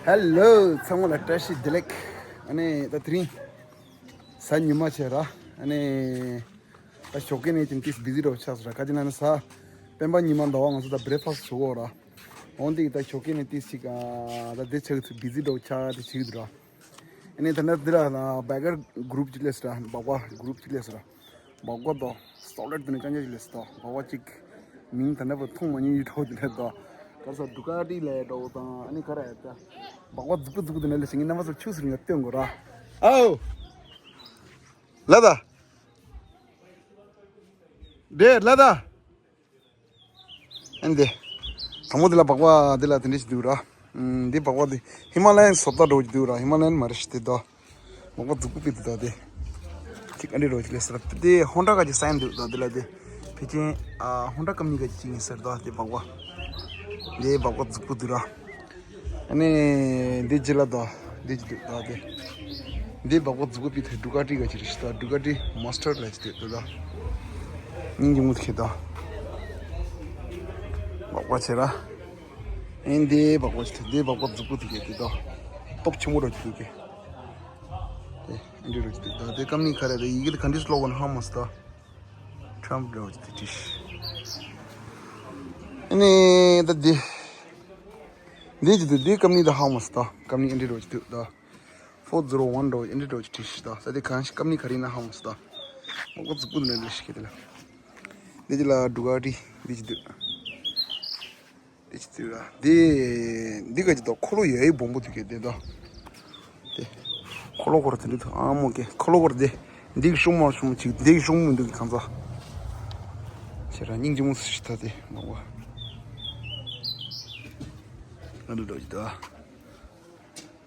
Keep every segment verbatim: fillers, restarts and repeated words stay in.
ཧེ་ལོ། ཚང་མ་ལ་བཀྲ་ཤིས་བདེ་ལེགས། ཨ་ནི་ད་དེ་རིང་གཟའ་ཉི་མ་བྱས་ར། ཨ་ནི་ད་ཞོགས་ཀས་ནས་ཀྱང་ཏིས་བི་ཟི་འདྲ་བོ་ཆགས་སོང་ར། ག་ཅི་ན་ནི་གཟའ་སྤེན་པ་ཉི་མ་ཟླ་བ་ང་ཚོ་ད་བྷི་རེག་ཕ་སི་ཊི་བཟོ་གོ་ར། འོན་ཏེ་ད་ཞོགས་ཀས་ནས་ཏིས་ཅིག་ཨ་ད་དེ་ཆགས་ཏེ་བི་ཟི་འདྲ་བོ་ཆགས་ཏེ་བྱེད་ཀྱི་འདུག་ར། ཨ་ནི་ད་ནི་འདི་ལ་བྷག་གར་གུ་རུབ་ཅིག་སླེབས་སོང་ར། བྷག་པ་གུ་རུབ་ཅིག་སླེབས་སོང་ར། བྷག་པ་དང་སོ་ལེད་དེ་ནི་ཅང་ཅང་ཞིག་ལས་སོ། བྷག་པ་གཅིག་མིང་ད་ནི་བོ་མཐོང་མ་མྱོང་ཡི་འགྲོ་དེ་ནས་དོ། ག་ས་ཌུ་ཀ་ཏི་ལས་འགྲོ་དང་ཨ་ནི་ག་རེ་ད། བྷག་པ་རྫིག་པོ་རྫིག་པོ་དེ་ནས་ལས་ཞིག་ངའི་རྣམ་པ་ཚོར་ཆུ་ཟེར་ངས་སྟོན་དགོས་ར། ཨའོ། ལ་ད། དེ་ལ་ད། ཨན་དེ། དང་པོ་དེ་ལ་བྷག་པ་དེ་ལ་དེ་འདྲ་ཞིག་འདུག་ར། ཨམ། འདི་བྷག་པ་དེ་ཧི་མ་ལ་ཡན་སོ་ཏ་འགྲོ་གི་འདུག་ར། ཧི་མ་ལ་ཡན་མ་རེད་ཤི་དེ་དོ། མོག་པ་རྫིག་པོ་པི་དེ་དོ་དེ། ཐིག་ཨ་འདྲི་རོ་ཅི་ལེ་སར་དེ་ཧོན་ཌ་ག་ཅི་སའིན་འདུག་དོ་དེ་ལ་དེ། ཕི་ཅིན་ཨ་ཧོན་ཌ་ཀམ་ནི་ག་ཅི་ཅིག་ཡིན་ཟེར་དོ་དེ་བག་བ། དེ་བག་བ་རྫིག་པོ་འདུག་ར། ཨ་ནི་དེ་ཅི་ལ་དོ་དེ་ཅི་འདུག་དོ་དེ། དེ་བག་བ་རྫིག་པོ་པི་དེ་ཌུ་ཀ་ཏི་ག་ཅི་རེ་ཤི་དོ་ཌུ་ཀ་ཏི་མ་སི་ཊར་ལ་ཅི་འདུག་དོ་དོ། སྙིང་རྗེ་མོ་དེ་ཁེ་དོ། བག་བ་ཆེ་ར། ཨིན་དེ་བག་བ་ཆེ་དེ་བག་བ་རྫིག་པོ་དེ་ཁེ་དེ་དོ། སྟོབས་ཆེན་མོ་རོ་ཅི་འདུག་གི། དེ་ཨིན་དྲི་རོ་ཅི་འདུག་དོ་དེ་ཀམ་ནི་ག་རེ་རེད། ཡི་གེ་དེ་ག་འདྲི་སི་ལོ་གོན་ཧ་མ་སི་དོ། ཊམ་རོ་ཅི་འདུག་དྲིས། ཨ་ནི་ད་དེ། དེ་ཅི་འདུག་དེ་ཀམ་ནི་དེ་ཧ་མ་སི་དོ། ཀམ་ནི་ཨིན་དྲི་རོ་ཅི་འདུག་དོ། ཕོར་ཛི་རོ་ཝན་རོ་ཨིན་དྲི་རོ་ཅི་འདུག་དྲིས་དོ། ས་དེ་གང་ཞིག་ཀམ་ནི་ག་རེ་ན་ཧ་མ་སི་དོ། མོག་པ་རྫིག་པོ་འདུག་ན་འདྲི་ཤི་ཁེ་དེ་ལ། དེ་ཅི་ལ་ཌུ་ཀ་ཏི་དེ་ཅི་འདུག་དེ་ཅི་འདུག་ར། དེ། འདི་ག་ཅི་དོ་འཁོར་ལོ་ཡ་ཡི་སྦོམ་པོ་དེ་གེ་དེ་དོ། དེ། འཁོར་ལོ་སྐོར་དེ་འདྲ་དུ་ཨ་མོ་གེ་འཁོར་ལོ་སྐོར་དེ། འདི་གི་ཤོང་མོ་ཤོང་མོ་ཅིག་འདི་གི་ཤོང་མོ་འདུག་གི་གང་ཚ། ཁྱེད་རང་སྙིང་རྗེ་མོ་སུ་ཞིག་ད་དེ་མོ་བ། ང་འདུག་འགྲོ་གི་དོ།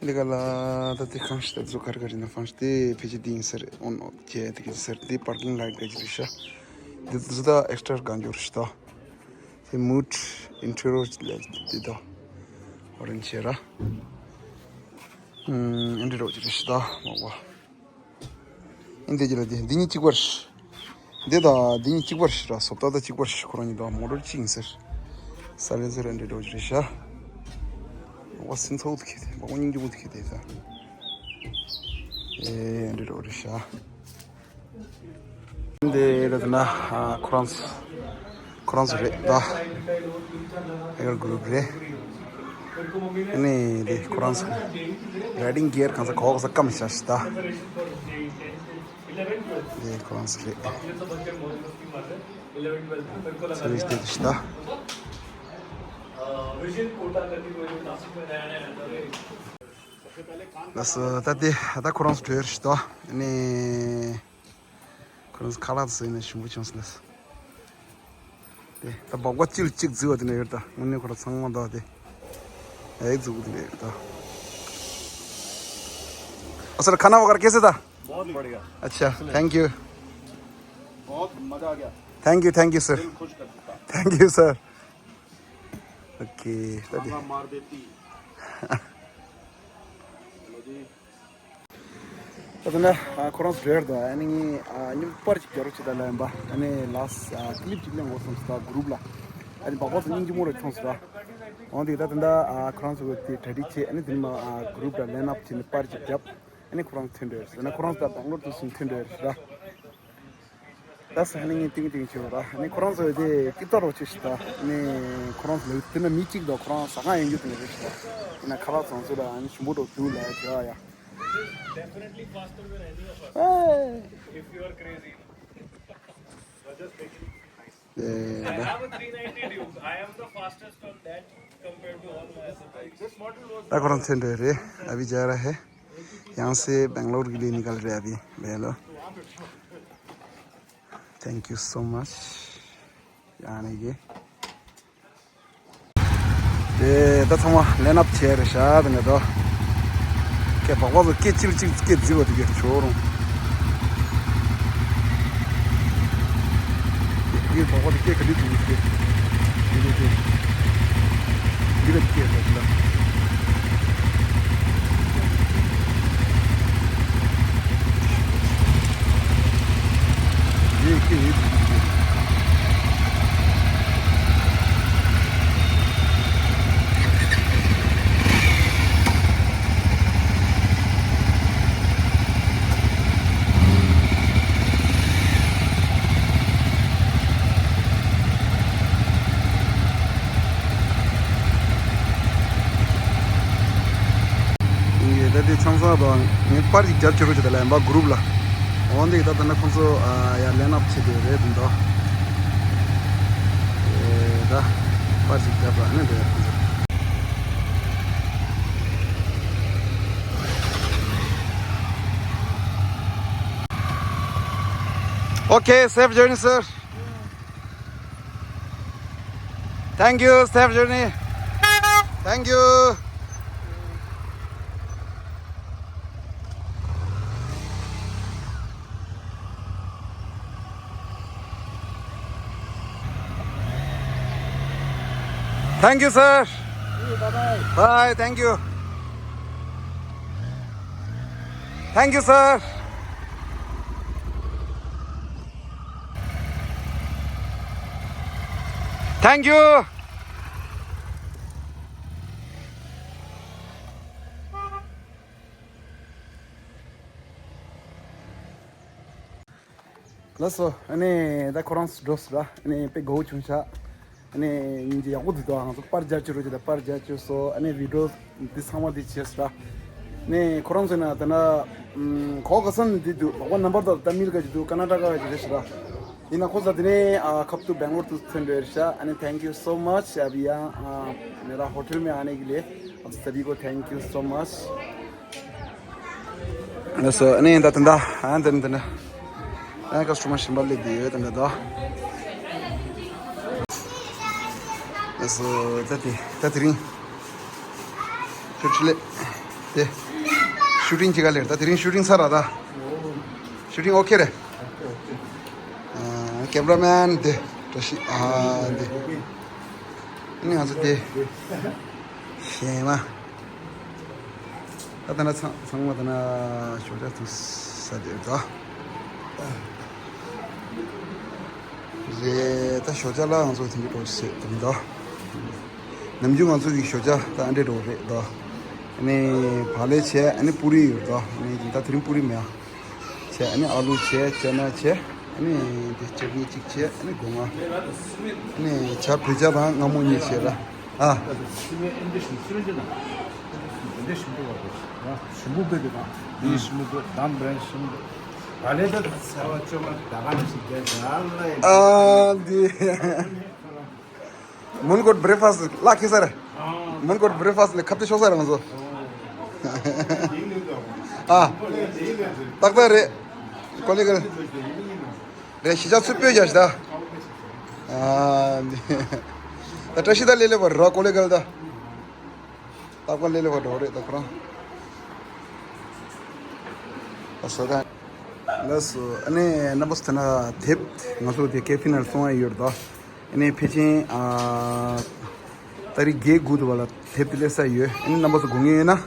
འདི་ག་ལ་ད་དེ་གང་ཞིག་ད་ཚོ་གར་ག་རི་ན་ཕང་ཞིག་དེ་ཕེ་ཅི་དེ་ཡིན་ཟེར་ཨོན་ཨོ་ཁྱེད་དེ་གི་ཟེར་དེ་པར་ཀིང་ལའིཊ་ག་ཅི་རེད་ཤ། འདི་ཚོ་ད་ཨེག་སི་ཊར་གང་འགྱུར་ཞིག་ད། དེ་མུད་ཨིན་ཊི་རོ་ལ་དེ་དོ། ཨོ་རེན་ཇི་ར། ཨིན་ཊི་རོ་ཅི་རེད་ཤི་ད་མོག་པ། ཨིན་དེ་ཅི་ར་དེ་འདི་གཉིས་གཅིག་པར་ཤི། འདི་དང་འདི་གཉིས་གཅིག་པར་ཤི་ར་སོབ་ད་ད་གཅིག་པར་ཤི་ཁོ་རང་གཉིས་དང་མོ་ཊར་གཅིག་ཡིན་ཟེར། ས་ལེན་ཟེར་ཨིན་ཊི་རོ་ཅི་རེད་ཤ། མོག་པ་སིན་ཚོགས་དུ་ཁེ་དེ་མོག་པ་སྙིང་རྗེ་མོ་དུ་ཁེ་དེ་ད། ཨེ་ཨིན་ཊི་རོ་རེད་ཤ། འདི་ལ་དེ་ན་ཁོ་རང་ཚོ་ཁོ་རང་ཚོ་རེད་ད། ཨེར་གུ་རུབ་རེད། ཨ་ནི་འདི་ཁོ་རང་ཚོ་རའི་ཌིང་གི་ཡར་གང་ས་གོག་ས་སྐམ་ཤ་ཤི་ད། འདི་ཁོ་རང་ཚོ་རེད། ཚོ་ཡིས་དེ་ཤི་ད། ལགས་སོ། ད་དེ་ད་ཁོ་རང་ཚོ་བྲོས་རེད་ཤི་ད། ཨ་ནི། ཁོ་རང་ཚོ་ཁ་ལག་ཟོས་ནས་ཞིམ་པོ་བྱུང་སོང་ལགས། དེ་ད་སྦག་སྦག་གཅིག་ལ་གཅིག་བརྫི་བ་དེ་འདྲ་ཡོད་ད། དངོས་གནས་ཁོ་རང་ཚང་མ་ད་དེ་ཨེ་བརྫི་བ་དེ་འདྲ་ཡོད་ད། ཨོ་སར་ཁ་ན་བ་གར་ཀེ་སེ་ད། बहुत बढ़िया। अच्छा, thank you। बहुत मजा आ गया। Thank you, thank you, sir। दिल खुश कर देता। Thank you, sir। OK, ད་དེ། मार देती। चलो जी। ད་ལྟ་ན་ཁོ་རང་ཚོ་བྲོས་འདུག་ཨ་ནི་ངས་ཉིན་པར་ཅིག་རྒྱག་རོགས་བྱེད་དང་ལབ་ཡིན་པ། ཨ་ནི་ལགས་ཀི་ལིབ་ཅིག་ལེན་དགོས་སོང་ཟེར་ད་གུ་རུབ་ལ། ཨ་ནི་སྦག་སྦག་ཚོ་སྙིང་རྗེ་མོ་རུ་བྱུང་ཟེར་ད། འོན་ཏེ་ད་ད་ལྟ་ཁོ་རང་ཚོ་དེ་གྲ་སྒྲིག་བྱས། ཨ་ནི་དེ་ནས་མ་གུ་རུབ་ལ་ལེན་ཨབ་བྱས་ནས་པར་ཅིག་བརྒྱབ། ཨ་ནི་ཁོ་རང་ཚོ་ཐོན་འགྲོ་ཟེར་ན་ཁོ་རང་ཚོ་ད་སྦང་ལོར་དུ་སུན་ཐོན་འགྲོ་ཟེར་ད། ད་ས་ནི་ངས་ཏིང་ཏིང་བྱེད་པ་ར། ནི་ཁོ་རང་ཚོ་དེ་ཀི་ཏོ་རོ་ཆེ་ཞིག་ད། ནི་ཁོ་རང་ཚོ་ལ་དེ་ན་མི་གཅིག་དང་ཁོ་རང་ཟ་ཁང་ཡོང་རྒྱུ་དེ་ནི་རེ་ཞིག་ད། ཡིན་ན་ཁ་ལག་ཚང་ཚོ་ལ་ནི་ཞིམ་པོ་འགྲོ་དུ་ལ་བྱ་ཡ། Definitely faster than any of us. Hey. If you are crazy, you know. Rajat, take it. I have a three ninety dude. I am the fastest on that compared to all my other bikes. ད་ཁོ་རང་ཚོ་འདྲ་རེད། अभी जा रहा है। यहाँ से बेंगलोर के लिए निकल रहे अभी। बेलो। Thank you so much. ཡང་ནས་ཀྱི། དེ་ད་ཚང་མ་ལེན་ཨབ་བྱས་རེད་ཤག་དེ་ནས་ད། སྐད་སྦག་སྦག་ཚོ་སྐད་ཅིག་ཅིག་སྐད་བརྫི་བ་དེ་གས་བྱོས་རུང་། སྐད་སྦག་སྦག་དེ་སྐད་ག་འདྲ་བརྫི་བ་དེ་གས། དེ་གས་དེ། འདི་ག་སྐད་རེད་ལ། འདི་སྐད་ཡོད་དེ་དེ་གས། ད་ངས་པར་ཅིག་རྒྱབ་ཆོག་རོགས་བྱེད་དང་ལབ་ཡིན་པ་གུ་རུབ་ལ། འོན་ཏེ་ད་ད་ནི་ཁོང་ཚོ་ཡར་ལེན་ཨབ་བྱེད་དེ་རེད་འདུག་ད་པར་ཅིག་རྒྱབ་ལ་ནི་འདི་ཁོང་ཚོ། Okay, safe journey, sir. Thank you, safe journey. Thank you. Thank you, sir. Bye bye. Bye, thank you. Thank you, sir. Thank you. ལགས་སོ། ཨ་ནི་ད་ཁོ་རང་ཚོ་འགྲོ་སོང་ར། ཨ་ནི་དཔེ་དགའ་བོ་བྱུང་ཤག་ཨ་ནི་སྙིང་རྗེ་ཡག་པོ་འདུག་ད་ང་ཚོ་པར་རྒྱག་ཅི་རོ་ཅི་ད་པར་རྒྱག་ཅི་སོ། ཨ་ནི་བི་ཌིའོ་འདི་ཚང་མ་འདི་བྱས་སོང་ར། ཨ་ནི་ཁོ་རང་ཚོ་ན་ད་ན་ཨམ་གོ་ག་ས་ནས་འདི་འདུག་ལོག་པ་རྣམ་པར་དག་ད་མིལ་ག་ཅིག་འདུག་ཀ་ན་ཊ་ཀ་ག་ཅིག་རེད་ཤག་ར། ཡིན་ན་ཁོ་ཚོ་དེ་ནས་ཨ་ཁབ་ཏུ་སྦེང་ལོར་དུ་ཐོན་འགྲོ་ཡོད་ཤག་ཨ་ནི་thank you so much ཨ་བི་ཡ། ཨ་མེ་ར་ཧོ་ཊེལ་མེ་ཨ་ནེ་གི་ལེ། ཨ་ཚོ་ཚ་བི་གོ་thank you so much ལགས་སོ། ཨ་ནི་ད་ད་ད་ཨ་ད་ད་ད་ཨ་ཀ་སི་ཊོ་མར་གཞན་པ་སླེབས་བསྡད་ཡོད་ད་ད་ད། ལགས་སོ། ད་དེ་ད་དེ་རིང་ཤུ་ཊི་ལེ་དེ་ཤུ་ཊིང་གཅིག་ག་ལེར་ད་དེ་རིང་ཤུ་ཊིང་ཚར་ར་ད། ཤུ་ཊིང་ཨོ་ཁེ་རེད། ཨ་ཀེམ་ར་མེན་དེ་བཀྲ་ཤིས་ཨ་དེ། ཨ་ནི་ང་ཚོ་དེ་གཞན་མ། ད་ལྟ་ན་ཚང་ཚང་མ་ད་ན་ཞོགས་ཇ་འཐུང་ས་དེ་རེད་དོ། རེད་ད་ཞོགས་ཇ་ལ་ང་ཚོ་དེ་འདྲ་འགྲོ་ཟེར་དུ་མི་འདུག་ནམ་རྒྱུན་ང་ཚོ་གི་ཞོགས་ཇ་ད་ཨ་འདྲས་འགྲོ་རེད་དོ། ཨ་ནི་བག་ལེབ་བྱས་ཨ་ནི་པུ་རི་ཡོད་དོ། ཨ་ནི་ད་དེ་རིང་པུ་རི་མེད་ཨ། བྱས་ཨ་ནི་ཨ་ལུ་བྱས་ཅ་ན་བྱས་ཨ་ནི་དེ་ཅ་ནི་གཅིག་བྱས་ཨ་ནི་སྒོ་ང་ཨ་ནི་ཇ་བོད་ཇ་དང་མངར་མོ་གཉིས་བྱས་ལ་ཨ། ཨ་འདི། མོན་གྷོ་བྷི་རེག་ཕ་སི་ལ་ཁེ་ས་རེད། མོན་གྷོ་བྷི་རེག་ཕ་སི་ལ་ཁབ་ཏེ་ཤོག་ས་རེད་ང་ཚོ། ཨ། ཏག་ཏག་རེད། ཀོ་ལི་གལ། རེད་གཞིས་ཆགས་ཚུར་སྤོས་རྒྱག་ཞིག་ད། ཨ། ད་བཀྲ་ཤིས་ད་ལེ་ལེ་བར་རོ་ཀོ་ལི་གལ་ད། ཏག་ཏག་ལེ་ལེ་བར་རོ་རེད་ད་ཁོ་རང་། ཨ་སོ་ད། ལགས་སོ། ཨ་ནི་རྣམ་པ་ཚོ་ད་ན་དེབ་ང་ཚོ་དེ་ཀེ་ཕི་ནར་སོང་ཡ་ཡོད་རེད་ད། ཨ་ནི་ཕལ་ཆེར་ཨ་ཏ་རིག་བརྒྱད་དགུ་དུ་བ་ལ་དེབ་དེ་སླེབས་ས་ཡོད། ཨ་ནི་རྣམ་པ་ཚོ་དགོས་ངེས་ཡོད་ན་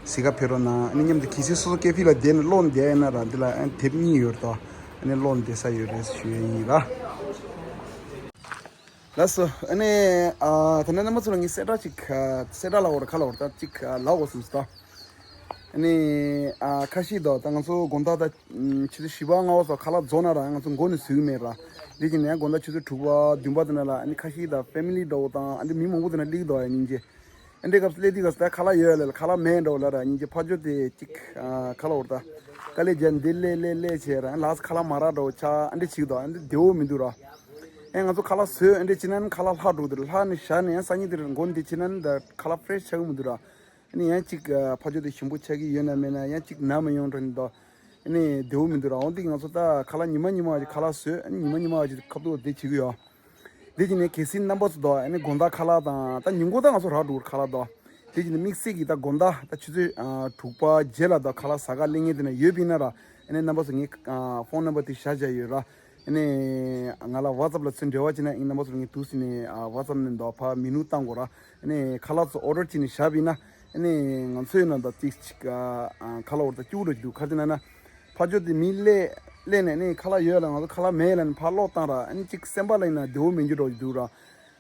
གཟིགས་ག་ཕེབས་རོགས་གནང་། ཨ་ནི་མཉམ་དུ་གལ་སྲིད་སོ་སོ་ཀེ་ཕི་ལ་བསྡད་ནས་ཀློག་ནས་བསྡད་ཡོད་ན་ར་འདི་ལ་ཨ་ནི་དེབ་གཉིས་ཡོད་རེད་ད། ཨ་ནི་ཀློག་ནས་བསྡད་ས་ཡོད་རེད་ཞུ་ཡ་ཡིན་ར། ལགས་སོ། ཨ་ནི་ཨ་ད་ནི་རྣམ་པ་ཚོ་ལ་ངས་གསལ་བསྒྲགས་ཅིག་ཨ་གསལ་བསྒྲགས་ལབ་དགོས་རེད་ག་ལབ་དགོས་རེད་ད་ཅིག་ཨ་ལབ་དགོས་བསམ་སོང་ད། ཨ་ནི་ཨ་ཁ་ཤས་དང་ད་ང་ཚོ་དགོང་དག་ད་ཆུ་ཚོད་བཞི་པ་ལྔ་པ་སོགས་ཁ་ལག་རྫོགས་ན་ར་ང་ཚོ་མགོ་ནས་བཟོས་ཀྱི་མེད་ར། འདི་བྱས་ནས་ཡང་དགོང་དག་ཆུ་ཚོད་དྲུག་པ་བདུན་པ་དེ་ན་ལ་ཨ་ནི་ཁ་ཤས་དང་ཕེ་མི་ལི་འདྲ་བོ་དང་ཨ་འདི་མི་མང་པོ་དེ་ན་སླེབས་འདུག་ཨ་སྙིང་རྗེ། ཨ་འདྲའི་སྐབས་སུ་སླེབས་དུས་སྐབས་སུ་ད་ཁ་ལག་ཡོད་ལ་ཁ་ལག་མེད་འདྲ་བོ་ལ་ར་སྙིང་རྗེ་ཕ་ཇོ་དེ་ཅིག་ཨ་ཁ་ལག་འོར་ད་དཀའ་ལས་བརྒྱབ་འདི་ལས་ལས་ལས་བྱས་ར་ལགས་ཁ་ལག་མ་རག་འདྲ་བོ་ཆགས་ཨ་འདྲ་བྱེད་ཀྱི་འདུག་ཨ་འདི་བདེ་བོ་མི་འདུག་ར། ཨེ་ང་ཚོ་ཁ་ལག་བཟོས་ཨ་འདྲ་བྱེད་ན་ནི་ཁ་ལག་ལྷག་འགྲོ་གི་འདུག་ལྷག་ནས་བཞག་ནས་ཡང་སང་ཉིན་དེར་མགོ་འདི་བྱེད་ན་ནི་ད་ཁ་ལག་ཕེ་རེ་ཤི་ཆགས་ཀྱི་མི་འདུག་ར། ཨ་ནི་ཡང་གཅིག་ཨ་ཕ་ཇོ་དེ་ཞིམ་པོ་ཆགས་ཀྱི་ཡོད་ན་མེད་ན་ཡང་གཅིག་ན་མི་ཡོང་འགྲོ་ནི་འདུག་ཨ་ནི་བདེ་བོ་མི་འདུག་ར། འོ་འདི་ང་ཚོ་ད་ཁ་ལག་ཉི་མ་ཉི་མ་གཅིག་ཁ་ལག་བཟོས་ཨ་ནི་ཉི་མ་ཉི་མ་གཅིག་ཁ་ཐུག་བདེ་བྱེད་ཀྱི་ཡོད། འདི་བྱས་ནས་གལ་སྲིད་རྣམ་པ་ཚོ་དང་ཨ་ནི་དགོང་དག་ཁ་ལག་དང་ད་ཉིན་གུང་ད་ང་ཚོ་རག་འགྲོ་གི་ཁ་ལག་དང་། དེ་བྱས་ནས་དམིགས་བསལ་གྱི་ད་དགོང་དག་ད་ཆུ་ཚོད་ཨ་དྲུག་པ་རྗེས་ལ་ད་ཁ་ལག་ཟ་ག་སླེབས་མཁན་དེ་ན་ཡོད་པ་ཡིན་ན་ར་ཨ་ནི་རྣམ་པ་ཚོ་ངའི་ཨ་ཕོན་ནམ་བར་དེ་བཞག་བཞག་ཡོད་ར། ཨ་ནི་ང་ལ་ཝ་ཙབ་ལ་ཚུར་འབྲེལ་བ་བྱས་ན་ཨ་ནི་རྣམ་པ་ཚོ་ངས་དུས་སུ་ནས་ཨ་ཝ་ཙབ་ནས་འདུག་ཕ་མི་ནུ་བཏང་དགོས་ར། ཨ་ནི་ཁ་ལག་ཚོ་ཨོ་ཌར་བྱས་ནས་བཞག་པ་ཡིན་ན་ཨ་ནི་ང་ཚོའི་ནང་ད་ཏིག་ཅིག་ཨ་ཁ་ལག་འོར་ད་སྐྱུག་འགྲོ་གི་འདུག་ག་རེ་བྱས་ན་ན། ཕ་ཇོ་དེ་མི་སླེབས་སླེབས་ནས་ཨ་ནི་ཁ་ལག་ཡོད་ལ་ང་ཚོ་ཁ་ལག་མེད་ལ་ནི་ཕར་སློག་བཏང་ར། ཨ་ནི་གཅིག་སེམས་པ་ལ་ཡིན་ན་བདེ་བོ་མི་འགྱུར་འགྲོ་གི་འདུག་ར།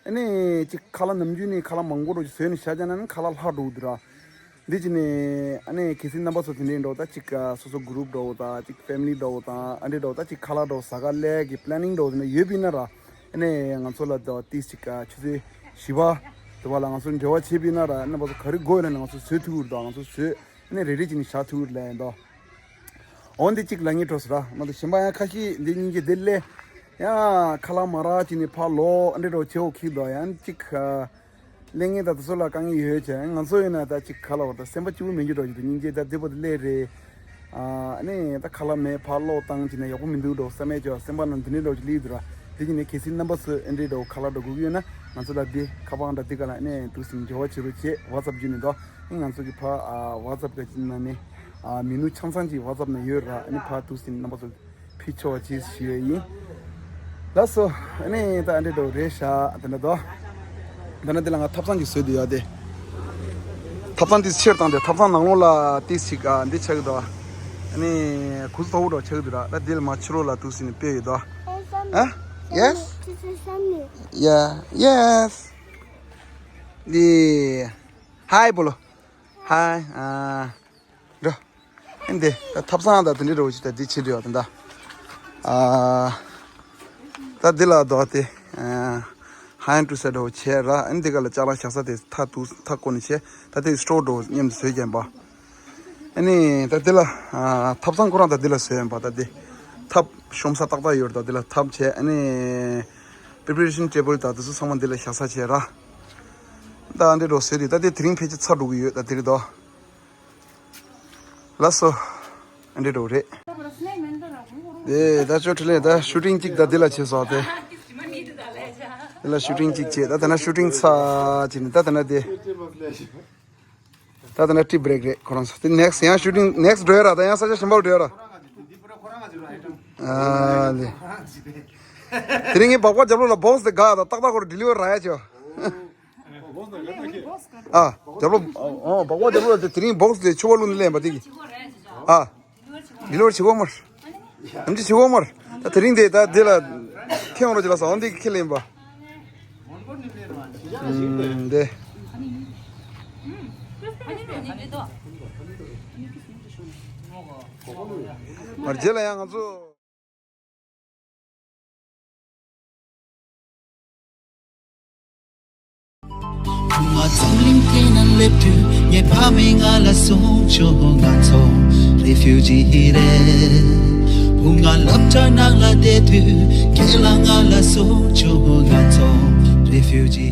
ཨ་ནི་གཅིག་ཁ་ལག་ནམ་རྒྱུན་ནས་ཁ་ལག་མང་པོ་འགྲོ་གི་བཟོས་ནས་བཞག་བྱས་ན་ནི་ཁ་ལག་ལྷག་འགྲོ་གི་འདུག་ར། འདི་བྱས་ནས་ཨ་ནི་གལ་སྲིད་རྣམ་པ་ཚོ་དེ་འདྲའི་འགྲོ་ད་གཅིག་སོ་སོ་གུ་རུབ་འགྲོ་དང་གཅིག་ཕེ་མི་ལི་འགྲོ་དང་ཨ་འདྲའི་འགྲོ་ད་གཅིག་ཁ་ལག་འགྲོ་ཟ་ག་སླེབས་ཀྱི་པི་ལེ་ནིང་འགྲོ་དེ་འདྲ་ཡོད་པ་ཡིན་ན་ར། ཨ་ནི་ང་ཚོ་ལ་ད་ཏིག་ཅིག་ཆུ་ཚོད་བཞི་པ་དུ་བ་ལ་ང་ཚོ་འབྲེལ་བ་བྱས་པ་ཡིན་ན་ར་རྣམ་པ་ཚོ་ག་རེ་དགོས་ཡོད་ན་ང་ཚོ་བཟོས་ཐུབ་ཀྱི་རེད། ད་ང་ཚོ་བཟོས་ ནས་རེ་རེ་བྱས་ནས་བཞག་ཐུབ་ལབ་ཡིན་དོ། འོ་འདི་གཅིག་ལབ་སྙིང་བྲོ་སོང་ར། མ་གཏོགས་གཞན་པ་ཡང་ཁ་ཤས་འདི་སྙིང་རྗེ་འདི་སླེབས། ཡང་ཁ་ལག་མ་རག་བྱས་ནས་ཕར་ལོག་ཨ་འདྲ་འདྲ་བྱེད་འོ་ཁིག་དོ། ཡང་གཅིག་ཨ། ལས་ངན་དང་དེ་ཚོ་ལ་དཀའ་ངལ་ཡོད་ཀྱང་ང་ཚོ་ཡིན་ན་ད་གཅིག་ཁ་ལག་བར་དུ་སེམས་པ་སྐྱིད་པོ་མི་འགྱུར་འགྲོ་གི་འདུག་སྙིང་རྗེ་ད་འདི་པོ་དེ་སླེབས་རེད། ཨ་ནི་ད་ཁ་ལག་མེད་ཕར་ལོག་བཏང་བྱས་ན་ཡག་པོ་མི་འདུག་འགྲོ་བསམ་མེད་ཀྱང་སེམས་པ་ནང་འདི་འདྲ་འདྲ་ཅིག་སླེབས་འདུག་ར། དེ་གྱིས་ནས་གལ་སྲིད་རྣམ་པ་ཚོས་ཨེ་འདྲའི་འདྲ་ཁ་ལག་འདྲ་དགོས་ཀྱི་ཡོད་ན་ང་ཚོ་ལ་འདི་ཁ་པར་འདྲ་འདི་ག་ལ་ཨ་ནི་འདུག་སེ་འབྲེལ་བ་བྱེད་རོགས་བྱེད། ཝ་ཙབ་བརྒྱུད་ནས་འདུག་ཨ་ནི་ང་ཚོ་གི་ཕ་ཨ་ཝ་ཙབ་ག་ཅིག་ནང་ནས་ཨ་མི་ནུ་ཆང་ཚང་ཅིག་ཝ་ཙབ་ནང་ཡོད་ར། ཨ་ནི་ཕ་འདུག་སེ་རྣམ་པ་ཚོ་ཕུལ་ཆོག་ཅེས་ཞུ་ཡས་ཡིན། ལགས་སོ། ཨ་ནི་ད་ཨ་འདྲ་འདྲ་རེད་ཤག་དེ་འདྲ་དོ། དེ་ནས་དེ་ལ་ང་ཐབ་ཚང་གི་བཟོས་དེ་ཡོད་དེ། ཐབ་ཚང་དེ་ཕྱིར་བཏང་སྟེ་ཐབ་ཚང་ནང་ལོགས་ལ་ཏིས་ཞིག་ཨ་འདི་ཆགས་ཀྱི་འདུག་ཨ་ནི་གུ་སུ་ཐོག་འགྲོ་ཆགས་ཀྱི་འདུག་ར། ད་དེ་ལ་མ་ཕྱི་རོལ་ལ་འདུག་སེ་ནས་སྤེལ་ཡོད་དོ། ཨ། Yes? Yeah, yes. འདི། Hi, Polo. Hi. ཨ། འགྲོ། ཨེ་འདི་ད་ཐབ་ཚང་དང་དེ་འདྲའི་འདྲ་བོ་ཞིག་ད་འདི་བྱེད་དུ་ཡོད་དེ་འདྲ། ཨ། ད་འདི་ལ་རྡོ་དེ་ཧན་ཀྲུ་སེ་འདྲ་བོ་བྱས་ར། ཨ་ནི་འདི་ག་ལ་ཅ་ལག་བཞག་ས་དེ་མཐའ་ཐུག་མཐའ་བསྐོར་ནས་བྱས། ད་དེ་སི་ཊོར་འདྲ་བོ་མཉམ་དུ་བཟོས་བརྒྱབ་པ། ཨ་ནི་ད་འདི་ལ་ཨ་ཐབ་ཚང་ཁོ་རང་ད་འདི་ལ་བཟོས་ཡིན་པ། ད་འདི་ཐབ་ཤོམ་ས་ཏག་ཏག་ཡོད་རེད། ད་འདི་ལ་ཐབ་བྱས། ཨ་ནི་པི་རི་པེ་རེ་ཤན་ཊེ་བལ་དང་དེ་ཚོ་ཚང་མ་འདི་ལ་བཞག་ས་བྱས་ར། ད་འདི་འདྲ་བོ་བཟོས་དུས་ད་དེ་དེ་རིང་ཕལ་ཆེར་ཚར་འགྲོ་གི་ཡོད། ད་དེ་རེད་དོ། ལགས་སོ། ཨ་འདྲ་འདྲ་བོ་རེད། དེ་ད་ཅོ་ཁྲི་ལེ་ད་ཤུ་ཊིང་གཅིག་ད་འདི་ལ་བྱས་སོང་སྟེ། འདི་ལ་ཤུ་ཊིང་གཅིག་བྱས། ད་དེ་ན་ཤུ་ཊིང་ཚར་བྱས་ནས་ད་དེ་ན་དེ། ད་དེ་ན་ཊི་བྷི་རེག་རེད་ཁོ་རང་ཚོ། དེ་ནེག་སི་ཡང་ཤུ་ཊིང་ནེག་སི་འགྲོ་ཡ་ར། ད་ཡང་ས་ཆ་གཞན་པར་འགྲོ་ཡ་ར། ཨ་ལེ། དེ་རིང་ངས་སྦག་སྦག་རྒྱབ་ལོགས་ལ་བོག་སི་དེ་དགའ་ད་ཏག་ཏག་ཁོ་རང་ཌི་ལི་ཝར་རག་ཡ་བྱས། ཨ། རྒྱབ་ལོགས། ཨོ། སྦག་སྦག་རྒྱབ་ལོགས་དེ་དེ་རིང་བོག་སི་དེ་ཆུ་བ་བླུགས་ནས་ལེན་པ་དེ་གི། ཨ། ཌི་ལི་ཝར་བྱེད་གོ་མར། ཨམ་ཅི་བྱེད་གོ་མར། ད་དེ་རིང་དེ་ད་དེ་ལ་ཁྱེད་འོང་རོགས་བྱེད་ལ་ས་འོང་དེ་གི་ཁས་ལེན་པ། ཨམ། དེ། མར་རྗེས་ལ་ཡང་ང་ཚོ། ཁུག་མ་འཛམ་གླིང་སྟེང་ན་སླེབས་དུས་ངའི་ཕ་མས་ང་ལ་གསུངས་བྱུང་ང་ཚོ་རེ་ཕིའུ་ཇི་རེད། བུ་ང་སློབ་གྲྭ་ནང་ལ་བསྡད་དུས་ཁྱེད་ལ་ང་ལ་གསུངས་བྱུང་ང་ཚོ་རེ་ཕིའུ་ཇི།